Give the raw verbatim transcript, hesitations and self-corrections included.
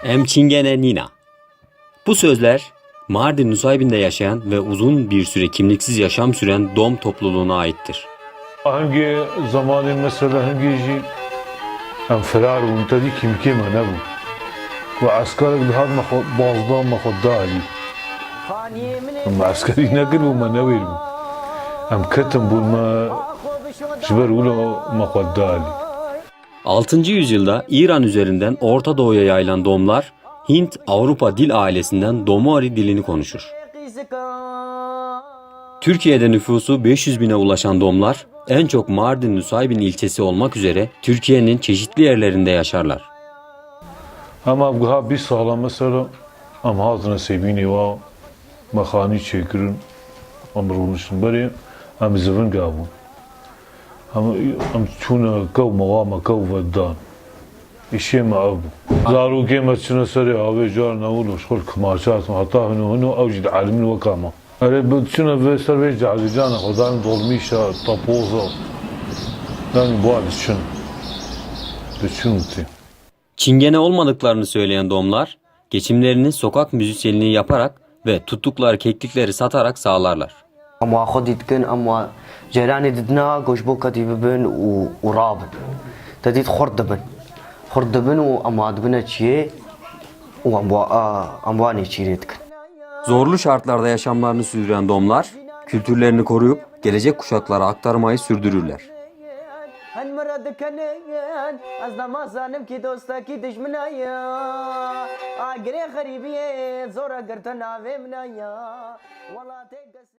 Em çingene nîna. Bu sözler Mardin Nusaybin'de yaşayan ve uzun bir süre kimliksiz yaşam süren Dom topluluğuna aittir. Hingê zemanê mesela hingê jî em firar bûn, te dî kîmkê me nebû. Ku eskerek dihat me xwe baz da, me xwe da alî. Em eskerî nekiribû, me newêribû. Em ketin bûn, me ji ber wilo me xwe da alî. Altıncı yüzyılda İran üzerinden Orta Doğu'ya yayılan Domlar, Hint-Avrupa dil ailesinden Domari dilini konuşur. Türkiye'de nüfusu beş yüz bine ulaşan Domlar, en çok Mardin Nusaybin ilçesi olmak üzere Türkiye'nin çeşitli yerlerinde yaşarlar. Em ev guha bîst sala mesela em hatine Sêbînê wa, me xanî çêkirin, em rûniştin berê, em zivin gabûn. Em, em çûne kew me wa me kew vedan. Îşê me ev bû. Zarokê me çûne serê avê carna wilo ji xwe li kimaçe hatin. Heta hino hino ew jî dielimin weka me. Erê bi çûne vê ser vê cehcîcana xwe dan dolmîşa, tapoza. Yanî bua diçin. Diçin tê. Çingene olmadıklarını söyleyen Domlar, geçimlerini sokak müzisyenliği yaparak ve tuttukları keklikleri satarak sağlarlar. Em wa xwedî dikin, em wa ceyranê didina ku ji bo ketî bibin û, û rabin. Te dît xurt dibin. Xurt dibin û em wa dibine çiyê û em wa, a, em wa nêçîrê dikin. Zorlu şartlarda yaşamlarını sürdüren Domlar, kültürlerini koruyup gelecek kuşaklara aktarmayı sürdürürler. Hen min re dikenin, ez nema zanim kî dosta kî dijmina ye. Agirê xerîbiyê zora girtin navê min ye. Welatê